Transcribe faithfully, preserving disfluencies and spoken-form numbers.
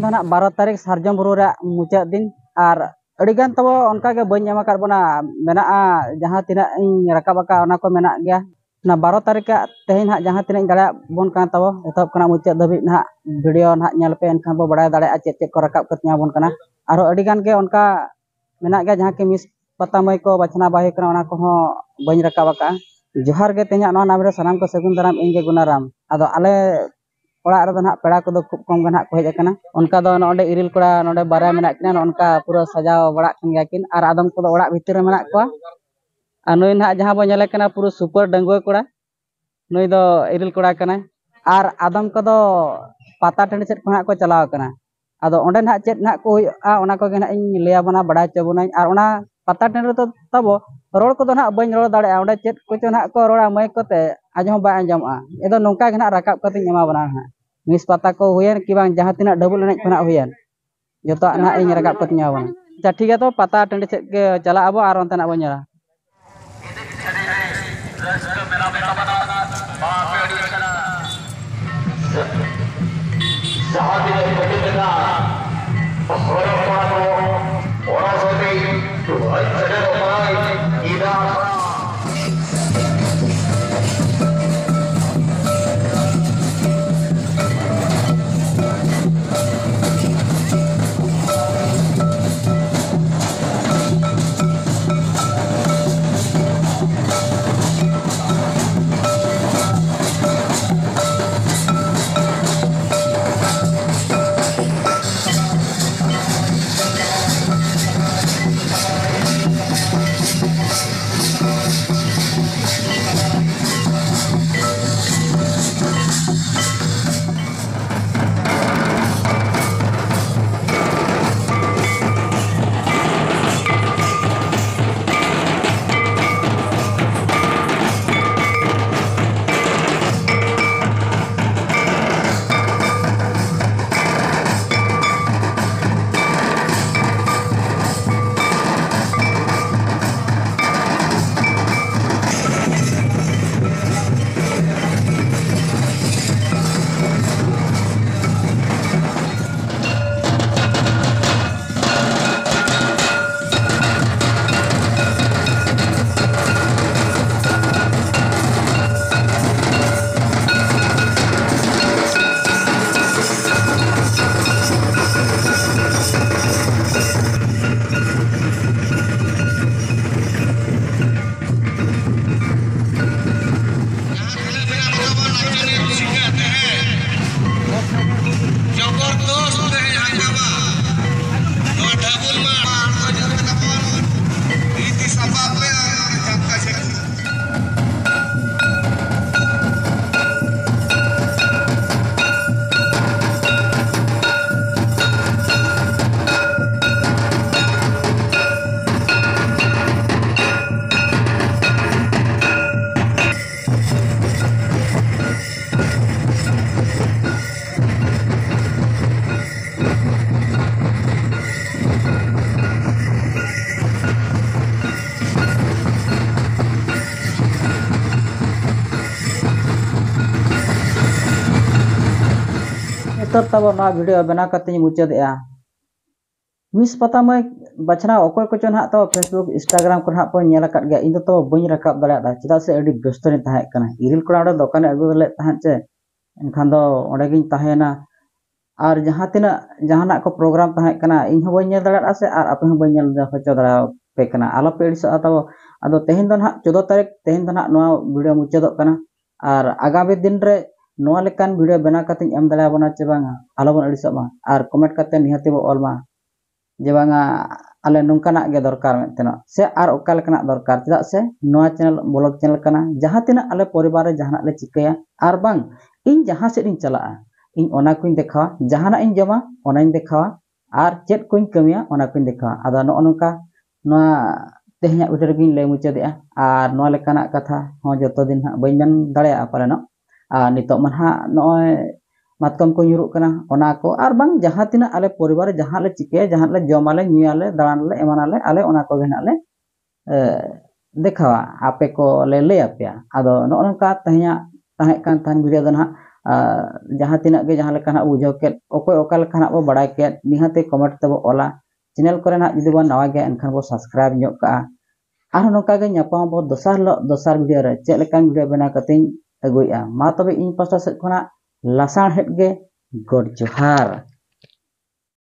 ᱫᱚ ᱱᱟᱦᱟᱜ ᱵᱟᱨᱚ ᱛᱟᱹᱨᱤᱠᱷ ᱥᱟᱨᱡᱚᱢ ᱵᱩᱨᱩ ᱨᱮᱭᱟᱜ ᱢᱩᱪᱟᱹᱫ ᱫᱤᱱ, ᱟᱨ ᱟᱹᱰᱤ ᱜᱟᱱ ᱛᱟᱵᱚ ᱚᱱᱠᱟ ᱜᱮ ᱵᱟᱹᱧ ᱮᱢ ᱟᱠᱟᱫ ᱵᱚᱱᱟ, ᱢᱮᱱᱟᱜᱼᱟ ᱡᱟᱦᱟᱸ ᱛᱤᱱᱟᱹᱜ ᱤᱧ ᱨᱟᱠᱟᱵ ᱟᱠᱟᱫ ᱚᱱᱟ ᱠᱚ ᱢᱮᱱᱟᱜ ᱜᱮᱭᱟ᱾ ᱚᱱᱟ ᱵᱟᱨᱚ ᱛᱟᱹᱨᱤᱠᱷ ᱟᱜ ᱛᱮᱦᱮᱧ ᱱᱟᱦᱟᱜ ᱡᱟᱦᱟᱸ ᱛᱤᱱᱟᱹᱜ ᱤᱧ ᱫᱟᱲᱮᱭᱟᱜ ᱵᱚᱱ ᱠᱟᱱᱟ ᱛᱟᱵᱚ, ᱮᱛᱚᱦᱚᱵ ᱠᱷᱚᱱᱟᱜ ᱢᱩᱪᱟᱹᱫ ᱫᱷᱟᱹᱵᱤᱡ ᱱᱟᱦᱟᱜ ᱵᱷᱤᱰᱤᱭᱳ ᱱᱟᱦᱟᱜ ᱧᱮᱞ ᱯᱮ, ᱮᱱᱠᱷᱟᱱ ᱵᱚ ᱵᱟᱲᱟᱭ ᱫᱟᱲᱮᱭᱟᱜᱼᱟ ᱪᱮᱫ ᱪᱮᱫ ᱠᱚ ᱨᱟᱠᱟᱵ ᱠᱟᱛᱮ ᱧᱟᱢ ᱵᱚᱱ ᱠᱟᱱᱟ᱾ ᱟᱨᱦᱚᱸ ᱟᱹᱰᱤ ᱜᱟᱱ ᱜᱮ ᱚᱱᱠᱟ ᱢᱮᱱᱟᱜ ᱜᱮᱭᱟ ᱡᱟᱦᱟᱸ ᱠᱤ ᱢᱤᱥ ᱯᱟᱛᱟ ᱢᱟᱹᱭ ᱠᱚ ᱵᱟᱪᱷᱱᱟᱣ ᱵᱟᱭ ᱦᱩᱭ ᱠᱟᱱᱟ, ᱚᱱᱟ ᱠᱚᱦᱚᱸ ᱵᱟᱹᱧ ᱨᱟᱠᱟᱵ ᱟᱠᱟᱫᱼᱟ᱾ ᱡᱚᱦᱟᱨ ᱜᱮ ᱛᱮᱦᱮᱧᱟᱜ ᱱᱚᱣᱟ ᱱᱟᱢ ᱨᱮ ᱥᱟᱱᱟᱢ ᱠᱚ ᱥᱟᱹᱜᱩᱱ ᱫᱟᱨᱟᱢ, ᱤᱧ ᱜᱮ ᱜᱩᱱᱟᱨᱟᱢ᱾ ᱟᱫᱚ ᱟᱞᱮ ᱚᱲᱟᱜ ᱨᱮᱫᱚ ᱱᱟᱦᱟᱜ ᱯᱮᱲᱟ ᱠᱚᱫᱚ ᱠᱷᱩᱵ ᱠᱚᱢ ᱜᱮ ᱱᱟᱦᱟᱜ ᱠᱚ ᱦᱮᱡ ᱟᱠᱟᱱᱟ᱾ ᱚᱱᱠᱟ ᱫᱚ ᱱᱚᱰᱮ ᱤᱨᱤᱞ ᱠᱚᱲᱟ ᱱᱚᱰᱮ ᱵᱟᱨᱭᱟ ᱢᱮᱱᱟᱜ ᱠᱤᱱᱟ, ᱱᱚᱜᱼᱚ ᱱᱚᱝᱠᱟ ᱯᱩᱨᱟᱹ ᱥᱟᱡᱟᱣ ᱵᱟᱲᱟᱜ ᱠᱟᱱ ᱜᱮᱭᱟ ᱠᱤᱱ, ᱟᱨ ᱟᱫᱚᱢ ᱠᱚᱫᱚ ᱚᱲᱟᱜ ᱵᱷᱤᱛᱤᱨ ᱨᱮ ᱢᱮᱱᱟᱜ ᱠᱚᱣᱟ᱾ ᱟᱨ ᱱᱩᱭ ᱱᱟᱦᱟᱜ ᱡᱟᱦᱟᱸ ᱵᱚᱱ ᱧᱮᱞᱮ ᱠᱟᱱᱟ ᱯᱩᱨᱟᱹ ᱥᱩᱯᱟᱨ ᱰᱟᱺᱜᱩᱣᱟᱹ ᱠᱚᱲᱟ, ᱱᱩᱭ ᱫᱚ ᱤᱨᱤᱞ ᱠᱚᱲᱟ ᱠᱟᱱᱟᱭ᱾ ᱟᱨ ᱟᱫᱚᱢ ᱠᱚᱫᱚ ᱯᱟᱛᱟ ᱴᱟᱺᱰᱤ ᱥᱮᱫ ᱠᱷᱚᱱᱟᱜ ᱠᱚ ᱪᱟᱞᱟᱣ ᱟᱠᱟᱱᱟ᱾ ᱟᱫᱚ ᱚᱸᱰᱮ ᱱᱟᱦᱟᱜ ᱪᱮᱫ ᱱᱟᱦᱟᱜ ᱠᱚ ᱦᱩᱭᱩᱜᱼᱟ, ᱚᱱᱟ ᱠᱚᱜᱮ ᱱᱟᱦᱟᱜ ᱤᱧ ᱞᱟᱹᱭ ᱟᱵᱚᱱᱟ, ᱵᱟᱲᱟᱭ ᱦᱚᱪᱚ ᱵᱚᱱᱟᱹᱧ᱾ ᱟᱨ ᱚᱱᱟ ᱯᱟᱛᱟ ᱴᱟᱺᱰᱤ ᱨᱮᱫᱚ ᱛᱟᱵᱚ ᱨᱚᱲ ᱠᱚᱫᱚ ᱱᱟᱦᱟᱜ ᱵᱟᱹᱧ ᱨᱚᱲ ᱫᱟᱲᱮᱭᱟᱜᱼᱟ, ᱚᱸᱰᱮ ᱪᱮᱫ ᱠᱚᱪᱚ ᱱᱟᱦᱟᱜ ᱠᱚ ᱨᱚᱲᱟ ᱢᱟᱹᱭᱤᱠ ᱠᱚᱛᱮ, ᱟᱸᱡᱚᱢ ᱦᱚᱸ ᱵᱟᱭ ᱟᱸᱡᱚᱢᱚᱜᱼᱟ᱾ ᱟᱫᱚ ᱱᱚᱝᱠᱟ ᱜᱮ ᱱᱟᱦᱟᱜ ᱨᱟᱠᱟᱵ ᱠᱟᱛᱮᱧ ᱮᱢᱟ ᱵᱚᱱᱟ ᱱᱟᱦᱟᱜ, ᱢᱤᱥ ᱯᱟᱛᱟ ᱠᱚ ᱦᱩᱭᱮᱱ ᱠᱤ ᱵᱟᱝ ᱡᱟᱦᱟᱸ ᱛᱤᱱᱟᱹᱜ ᱰᱟᱹᱵᱩ ᱮᱱᱮᱡ ᱠᱚ ᱱᱟᱦᱟᱜ ᱦᱩᱭᱮᱱ, ᱡᱚᱛᱚᱣᱟᱜ ᱱᱟᱦᱟᱜ ᱤᱧ ᱨᱟᱠᱟᱵ ᱠᱟᱛᱮᱧ ᱮᱢᱟ ᱵᱚᱱᱟ᱾ ᱟᱪᱪᱷᱟ, ᱴᱷᱤᱠ ᱜᱮᱭᱟ, ᱛᱚ ᱯᱟᱛᱟ ᱴᱟᱺᱰᱤ ᱥᱮᱫ ᱜᱮ ᱪᱟᱞᱟᱜ ᱟᱵᱚ ᱟᱨ ᱚᱱᱛᱮᱱᱟᱜ ᱵᱚᱱ ᱧᱮᱞᱟ᱾ ᱨᱟᱹᱥᱠᱟᱹ ᱢᱮᱞᱟ ᱢᱮᱞᱟ ᱢᱟᱱᱟᱣ ᱵᱟᱯᱮ ᱟᱹᱰᱤ ᱟᱠᱟᱱᱟ᱾ ᱡᱟᱦᱟᱸ ᱛᱤᱱᱟᱹᱜ ᱯᱟᱹᱴᱤ ᱢᱮᱱᱟᱜ ᱦᱚᱲ ᱦᱚᱯᱚᱱ ᱠᱚ, ᱚᱱᱟ ᱥᱟᱶᱛᱮ ᱦᱚᱡ ᱥᱮᱴᱮᱨᱚᱜ ᱠᱟᱱᱟᱭ ᱜᱤᱫᱟ ᱟᱠᱷᱲᱟ᱾ ᱛᱚ ᱛᱟᱵᱚ ᱱᱚᱣᱟ ᱵᱷᱤᱰᱤᱭᱳ ᱵᱮᱱᱟᱣ ᱠᱟᱛᱮᱧ ᱢᱩᱪᱟᱹᱫᱮᱜᱼᱟ᱾ ᱢᱤᱥ ᱯᱟᱛᱟ ᱢᱟᱹᱭ ᱵᱟᱪᱷᱱᱟᱣ ᱚᱠᱚᱭ ᱠᱚᱪᱚ ᱱᱟᱦᱟᱜ ᱛᱚ Facebook, Instagram ᱠᱚᱨᱮ ᱦᱟᱸᱜ ᱯᱮ ᱧᱮᱞ ᱟᱠᱟᱫ ᱜᱮᱭᱟ᱾ ᱤᱧ ᱫᱚ ᱛᱚ ᱵᱟᱹᱧ ᱨᱟᱠᱟᱵ ᱫᱟᱲᱮᱭᱟᱫᱟ, ᱪᱮᱫᱟᱜ ᱥᱮ ᱟᱹᱰᱤ ᱵᱮᱥᱛᱚ ᱨᱤᱧ ᱛᱟᱦᱮᱸ ᱠᱟᱱᱟ᱾ ᱤᱨᱤᱞ ᱠᱚᱲᱟ ᱚᱸᱰᱮ ᱫᱚᱠᱟᱱᱮ ᱟᱹᱜᱩ ᱞᱮᱫ ᱛᱟᱦᱮᱸᱫ ᱪᱮ, ᱮᱱᱠᱷᱟᱱ ᱫᱚ ᱚᱸᱰᱮ ᱜᱤᱧ ᱛᱟᱦᱮᱸᱭᱮᱱᱟ᱾ ᱟᱨ ᱡᱟᱦᱟᱸ ᱛᱤᱱᱟᱹᱜ ᱡᱟᱦᱟᱱᱟᱜ ᱠᱚ ᱯᱨᱳᱜᱨᱟᱢ ᱛᱟᱦᱮᱸ ᱠᱟᱱᱟ, ᱤᱧ ᱦᱚᱸ ᱵᱟᱹᱧ ᱧᱮᱞ ᱫᱟᱲᱮᱭᱟᱫᱼᱟ ᱥᱮ ᱟᱨ ᱟᱯᱮ ᱦᱚᱸ ᱵᱟᱹᱧ ᱧᱮᱞ ᱦᱚᱪᱚ ᱫᱟᱲᱮᱭᱟᱯᱮ ᱠᱟᱱᱟ᱾ ᱟᱞᱚᱯᱮ ᱟᱹᱲᱤᱥᱚᱜᱼᱟ ᱛᱟᱵᱚ᱾ ᱟᱫᱚ ᱛᱮᱦᱮᱧ ᱫᱚ ᱱᱟᱦᱟᱜ ᱪᱳᱫᱽᱫᱳ ᱛᱟᱹᱨᱤᱠᱷ, ᱛᱮᱦᱮᱧ ᱫᱚ ᱱᱟᱦᱟᱜ ᱱᱚᱣᱟ ᱵᱷᱤᱰᱤᱭᱳ ᱢᱩᱪᱟᱹᱫᱚᱜ ᱠᱟᱱᱟ᱾ ᱟᱨ ᱟᱜᱟᱢᱤ ᱫᱤᱱ ᱨᱮ ᱱᱚᱣᱟ ᱞᱮᱠᱟᱱ ᱵᱷᱤᱰᱤᱭᱳ ᱵᱮᱱᱟᱣ ᱠᱟᱛᱮᱧ ᱮᱢ ᱫᱟᱲᱮᱭᱟᱵᱚᱱᱟ ᱪᱮ ᱵᱟᱝᱟ, ᱟᱞᱚᱵᱚᱱ ᱟᱹᱲᱤᱥᱚᱜ ᱢᱟ᱾ ᱟᱨ ᱠᱚᱢᱮᱱᱴ ᱠᱟᱛᱮ ᱱᱤᱦᱟᱹᱛᱤ ᱵᱚ ᱚᱞ ᱢᱟ ᱡᱮ ᱵᱟᱝᱟ, ᱟᱞᱮ ᱱᱚᱝᱠᱟᱱᱟᱜ ᱜᱮ ᱫᱚᱨᱠᱟᱨ ᱢᱮᱱᱛᱮᱱᱟᱜ ᱥᱮ ᱟᱨ ᱚᱠᱟ ᱞᱮᱠᱟᱱᱟᱜ ᱫᱚᱨᱠᱟᱨ, ᱪᱮᱫᱟᱜ ᱥᱮ ᱱᱚᱣᱟ ᱪᱮᱱᱮᱞ, ᱵᱞᱚᱜ ᱪᱮᱱᱮᱞ ᱠᱟᱱᱟ᱾ ᱡᱟᱦᱟᱸ ᱛᱤᱱᱟᱹᱜ ᱟᱞᱮ ᱯᱚᱨᱤᱵᱟᱨ ᱨᱮ ᱡᱟᱦᱟᱱᱟᱜ ᱞᱮ ᱪᱤᱠᱟᱹᱭᱟ ᱟᱨ ᱵᱟᱝ ᱤᱧ ᱡᱟᱦᱟᱸ ᱥᱮᱫ ᱤᱧ ᱪᱟᱞᱟᱜᱼᱟ, ᱤᱧ ᱚᱱᱟ ᱠᱚᱧ ᱫᱮᱠᱷᱟᱣᱟ, ᱡᱟᱦᱟᱱᱟᱜ ᱤᱧ ᱡᱚᱢᱟ ᱚᱱᱟᱧ ᱫᱮᱠᱷᱟᱣᱟ, ᱟᱨ ᱪᱮᱫ ᱠᱚᱧ ᱠᱟᱹᱢᱤᱭᱟ ᱚᱱᱟ ᱠᱚᱧ ᱫᱮᱠᱷᱟᱣᱟ᱾ ᱟᱫᱚ ᱱᱚᱜᱼᱚ ᱱᱚᱝᱠᱟ ᱱᱚᱣᱟ ᱛᱮᱦᱮᱧᱟᱜ ᱵᱷᱤᱰᱤᱭᱳ ᱨᱮᱜᱮᱧ ᱞᱟᱹᱭ ᱢᱩᱪᱟᱹᱫᱮᱜᱼᱟ᱾ ᱟᱨ ᱱᱚᱣᱟ ᱞᱮᱠᱟᱱᱟᱜ ᱠᱟᱛᱷᱟ ᱦᱚᱸ ᱡᱚᱛᱚ ᱫᱤᱱ ᱦᱟᱸᱜ ᱵᱟᱹᱧ ᱢᱮᱱ ᱫᱟᱲᱮᱭᱟᱜᱼᱟ ᱯᱟᱞᱮᱱᱚᱜ᱾ ᱟᱨ ᱱᱤᱛᱚᱜ ᱢᱟ ᱱᱟᱦᱟᱜ ᱱᱚᱜᱼᱚᱭ ᱢᱟᱛᱠᱚᱢ ᱠᱚ ᱧᱩᱨᱩᱜ ᱠᱟᱱᱟ, ᱚᱱᱟ ᱠᱚ, ᱟᱨ ᱵᱟᱝ ᱡᱟᱦᱟᱸ ᱛᱤᱱᱟᱹᱜ ᱟᱞᱮ ᱯᱚᱨᱤᱵᱟᱨ ᱨᱮ ᱡᱟᱦᱟᱸ ᱞᱮ ᱪᱤᱠᱟᱹᱭᱟ, ᱡᱟᱦᱟᱸ ᱞᱮ ᱡᱚᱢᱟᱞᱮ, ᱧᱩᱭᱟᱞᱮ, ᱫᱟᱬᱟᱱᱟᱞᱮ, ᱮᱢᱟᱱᱟᱞᱮ, ᱟᱞᱮ ᱚᱱᱟ ᱠᱚᱜᱮ ᱱᱟᱦᱟᱜ ᱞᱮ, ᱮ, ᱫᱮᱠᱷᱟᱣᱟ, ᱟᱯᱮ ᱠᱚ ᱞᱮ ᱞᱟᱹᱭ ᱟᱯᱮᱭᱟ᱾ ᱟᱫᱚ ᱱᱚᱜᱼᱚ ᱱᱚᱝᱠᱟ ᱛᱮᱦᱮᱧᱟᱜ ᱛᱟᱦᱮᱸ ᱠᱟᱱ ᱛᱟᱦᱮᱱ ᱵᱷᱤᱰᱤᱭᱳ ᱫᱚ ᱱᱟᱦᱟᱜ, ᱟᱨ ᱡᱟᱦᱟᱸ ᱛᱤᱱᱟᱹᱜ ᱜᱮ ᱡᱟᱦᱟᱸ ᱞᱮᱠᱟ ᱱᱟᱦᱟᱜ ᱵᱩᱡᱷᱟᱹᱣ ᱠᱮᱫ, ᱚᱠᱚᱭ ᱚᱠᱟ ᱞᱮᱠᱟ ᱱᱟᱦᱟᱜ ᱵᱚ ᱵᱟᱲᱟᱭ ᱠᱮᱫ, ᱱᱤᱦᱟᱹᱛ ᱜᱮ ᱠᱚᱢᱮᱱᱴ ᱛᱮᱵᱚ ᱚᱞᱟ᱾ ᱪᱮᱱᱮᱞ ᱠᱚᱨᱮ ᱱᱟᱦᱟᱜ ᱡᱩᱫᱤ ᱵᱚᱱ ᱱᱟᱣᱟ ᱜᱮᱭᱟ, ᱮᱱᱠᱷᱟᱱ ᱵᱚ ᱥᱟᱵᱥᱠᱨᱟᱭᱤᱵᱽ ᱧᱚᱜ ᱠᱟᱜᱼᱟ᱾ ᱟᱨᱦᱚᱸ ᱱᱚᱝᱠᱟ ᱜᱮ ᱧᱟᱯᱟᱢ ᱟᱵᱚ ᱫᱚᱥᱟᱨ ᱦᱤᱞᱳᱜ ᱫᱚᱥᱟᱨ ᱵᱷᱤᱰᱤᱭᱳ ᱨᱮ, ᱪᱮᱫ ᱞᱮᱠᱟᱱ ᱵᱷᱤᱰᱤᱭᱳ ᱵᱮᱱᱟᱣ ᱠᱟᱛᱮᱧ ᱟᱹᱜᱩᱭᱮᱫᱼᱟ᱾ ᱢᱟ ᱛᱚᱵᱮ ᱤᱧ ᱯᱟᱥᱴᱟ ᱥᱮᱫ ᱠᱷᱚᱱᱟᱜ ᱞᱟᱥᱟᱲᱦᱮᱫ ᱜᱮ ᱜᱚᱰ ᱡᱚᱦᱟᱨ᱾